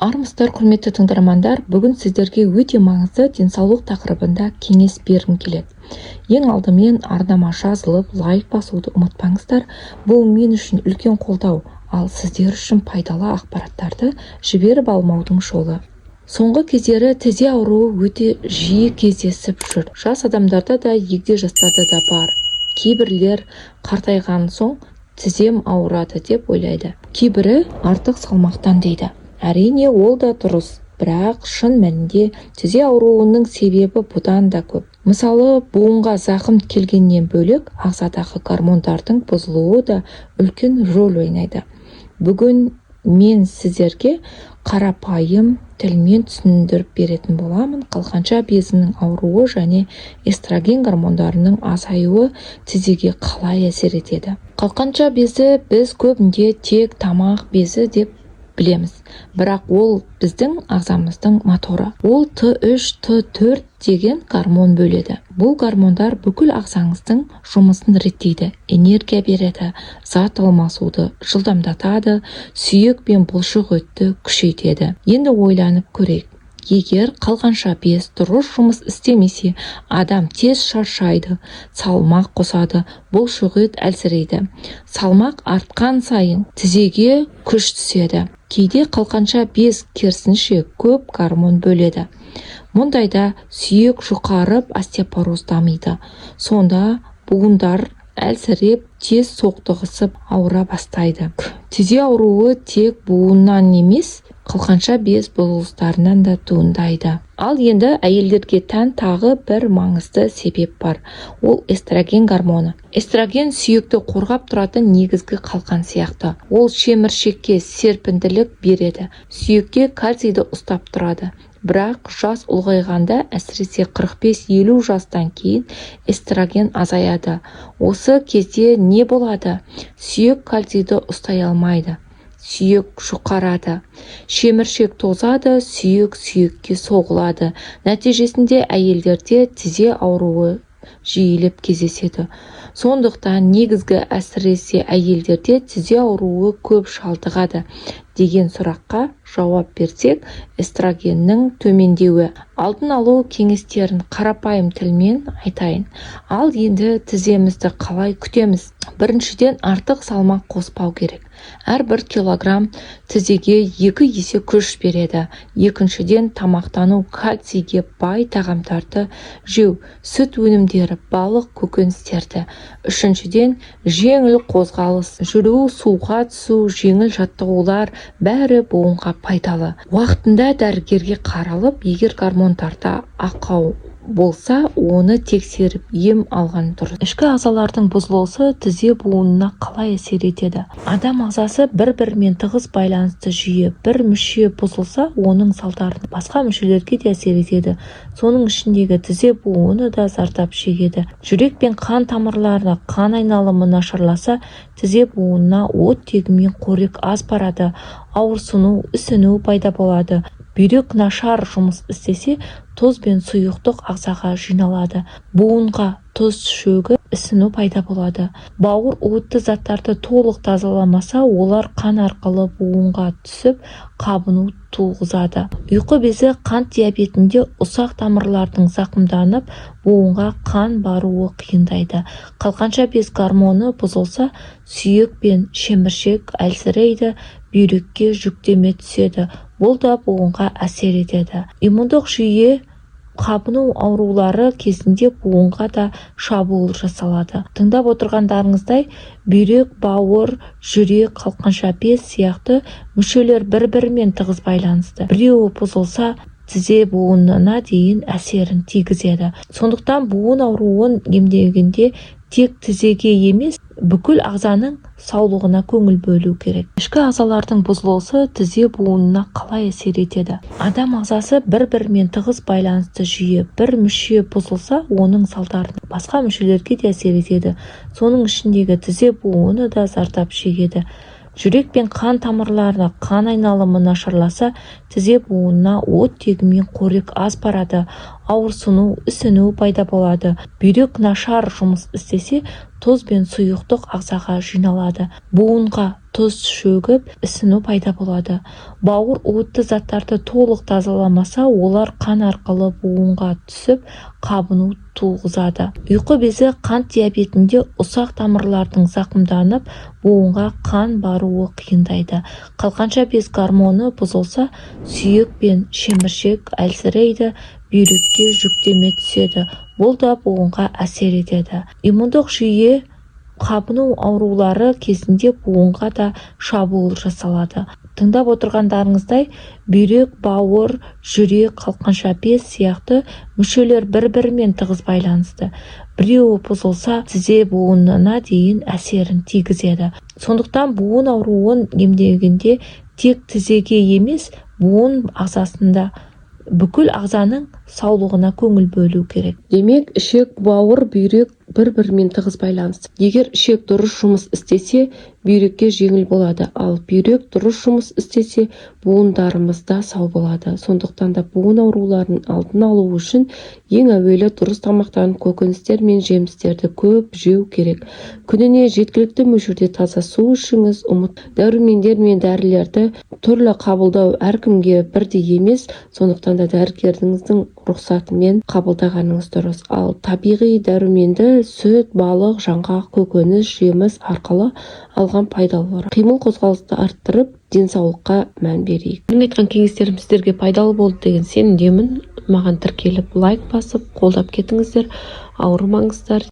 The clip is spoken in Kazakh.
Армысыздар, құрметті тыңдармандар! Бүгін сіздерге өте маңызды денсаулық тақырыбында кеңес бергім келеді. Ең алдымен арнама жазылып, лайк басуды ұмытпаңыздар. Бұл мен үшін үлкен қолдау, ал сіздер үшін пайдалы ақпараттарды жіберіп алмаудың жолы. Соңғы кездері тізе ауруы өте жиі кездесіп жүр. Жас адамдарда да, егде жастарда да бар. Кейбірлер қартайған соң тізем ауырады деп ойлайды, кейбірі артық салмақтан дейді. Әрине, ол да дұрыс, бірақ шын мәнінде тізе ауруының себебі бұдан да көп. Мысалы, буынға зақым келгеннен бөлек, ағзадағы гормондардың бұзылуы да үлкен рөл ойнайды. Бүгін мен сіздерге қарапайым тілмен түсіндіріп беретін боламын: қалқанша безінің ауруы және эстроген гормондарының азаюы тізеге қалай әсер етеді. Қалқанша безі біз көбінде тек тамақ безі деп білеміз, бірақ ол біздің ағзамыздың моторы. Ол Т3, Т4 деген гормон бөледі. Бұл гормондар бүкіл ағзаңыздың жұмысын реттейді, энергия береді, зат алмасуды жылдамдатады, сүйек пен бұлшық етті күшейтеді. Енді ойланып көрейік: егер қалқанша без дұрыс жұмыс істемесе, адам тез шаршайды, салмақ қосады, бұлшық ет әлсірейді. Салмақ артқан сайын тізеге күш түседі. Кейде қалқанша без керісінше көп гормон бөледі. Мұндайда сүйек жұқарып, остеопороз дамиды. Сонда буындар әлсіреп, тез соқтығысып, ауыра бастайды. Тізе ауруы тек буыннан емес, қалқанша без бұзылыстарынан да туындайды. Ал енді әйелдерге тән тағы бір маңызды себеп бар. Ол эстроген гормоны. Эстроген сүйекті қорғап тұратын негізгі қалқан сияқты. Ол шеміршекке серпімділік береді, сүйекке кальцийді ұстап тұрады. Бірақ жас ұлғайғанда, әсіресе 45-50 жастан кейін, эстроген азаяды. Осы кезде не болады? Сүйек кальцийді ұстай алмайды, сүйек жұқарады, шеміршек тозады, сүйек сүйекке соғылады. Нәтижесінде әйелдерде тізе ауруы жиілеп кездеседі. Сондықтан негізгі әсіресе әйелдерде тізе ауруы көп шалдығады деген сұраққа жауап берсек, эстрогеннің төмендеуі. Алдын алу кеңестерін қарапайым тілмен айтайын. Ал енді тіземізді қалай күтеміз? Біріншіден, артық салмақ қоспау керек. Әрбір килограмм тізеге 2 есе күш береді. Екіншіден, тамақтану: кальцийге бай тағамдарды жеу, сүт өнімдері, балық, көкөністерді. Үшіншіден, жеңіл қозғалыс: жүру, суға түсу, жеңіл жаттығулар, бәрі буынға пайдалы. Уақытында дәрігерге қаралып, егер гормондарда ақау болса, оны тексеріп, ем алған дұрыс. Ішкі ағзалардың бұзылысы тізе буынына қалай әсер етеді? Адам ағзасы бір-бірімен тығыз байланысты жүйе. Бір мүше бұзылса, оның салдары басқа мүшелерге де әсер етеді. Соның ішіндегі тізе буыны да зардап шегеді. Жүрек пен қан тамырларына қан айналымы нашарласа, тізе буынына оттегі мен қорек аз барады, ауырсыну, ісіну пайда болады. Бүйрек нашар жұмыс істесе, тұз бен сұйықтық ағзаға жиналады, буынға тұз шөгіп, ісіну пайда болады. Бауыр уытты заттарды толық тазаламаса, олар қан арқылы буынға түсіп, қабыну туғызады. Ұйқы безі: қант диабетінде ұсақ тамырлардың зақымданып, буынға қан баруы қиындайды. Қалқанша без гормоны бұзылса, сүйек пен шеміршек әлсірейді, бүйрекке жүктеме түседі, бұл да буынға әсер етеді. Иммундық жүйе: қабыну аурулары кезінде буынға да шабуыл жасалады. Тыңдап отырғандарыңыздай, бүйрек, бауыр, жүрек, қалқанша без сияқты мүшелер бір-бірімен тығыз байланысты. Біреуі бұзылса, тізе буынына дейін әсерін тигізеді. Сондықтан буын ауруын емдегенде тек тізеге емес, бүкіл ағзаның саулығына көңіл бөлу керек. Ішкі ағзалардың бұзылысы тізе буынына қалай әсер етеді? Адам ағзасы бір-бірімен тығыз байланысты жүйе. Бір мүше бұзылса, оның салдары басқа мүшелерге де әсер етеді. Соның ішіндегі тізе буыны да зардап шегеді. Жүрек пен қан тамырларына қан айналымы нашарласа, тізе буынына оттегі мен қорек аз барады, ауырсыну, ісіну пайда болады. Бүйрек нашар жұмыс істесе, Тұз бен сұйықтық ағзаға жиналады, буынға тұз шөгіп, ісіну пайда болады. Бауыр уытты заттарды толық тазаламаса, олар қан арқылы буынға түсіп, қабыну туғызады. Ұйқы безі: қант диабетінде ұсақ тамырлардың зақымданып, буынға қан баруы қиындайды. Қалқанша без гормоны бұзылса, сүйек пен шеміршек әлсірейді, бүйрекке жүктеме түседі, бұл да буынға әсер етеді. Иммундық жүйе: қабыну аурулары кезінде буынға да шабуыл жасалады. Тыңдап отырғандарыңыздай, бүйрек, бауыр, жүрек, қалқанша без сияқты мүшелер бір-бірімен тығыз байланысты. Біреуі бұзылса, тізе буынына дейін әсерін тигізеді. Сондықтан буын ауруын емдегенде тек тізеге емес, буын ағзасында бүкіл ағзаның саулығына көңіл бөлу керек. Демек, ішек, бауыр, бүйрек бір-бірімен тығыз байланысты. Егер ішек дұрыс жұмыс істесе, бүйрекке жеңіл болады, ал бүйрек дұрыс жұмыс істесе, буындарымыз да сау болады. Сондықтан да буын ауруларының алдын алу үшін ең әуелі дұрыс тамақтанып, көкөністер мен жемістерді көп жеу керек. Күніне жеткілікті мөлшерде таза су ішіңіз. Ұмыт дәрумендер мен дәрілерді түрлі қабылдау әркімге бірдей емес, сондықтан да дәрігеріңіздің рұқсатымен қабылдағаныңыз дұрыс. Ал табиғи дәруменді сүт, балық, жаңғақ, көкөніс, жеміс арқылы алған пайдалырақ. Қимыл қозғалысты арттырып, денсаулыққа мән берейік. Менің айтқан кеңестерім сіздерге пайдалы болды деген сенімдемін. Маған тіркеліп, лайк басып, қолдап кетіңіздер. Ауырмаңыздар.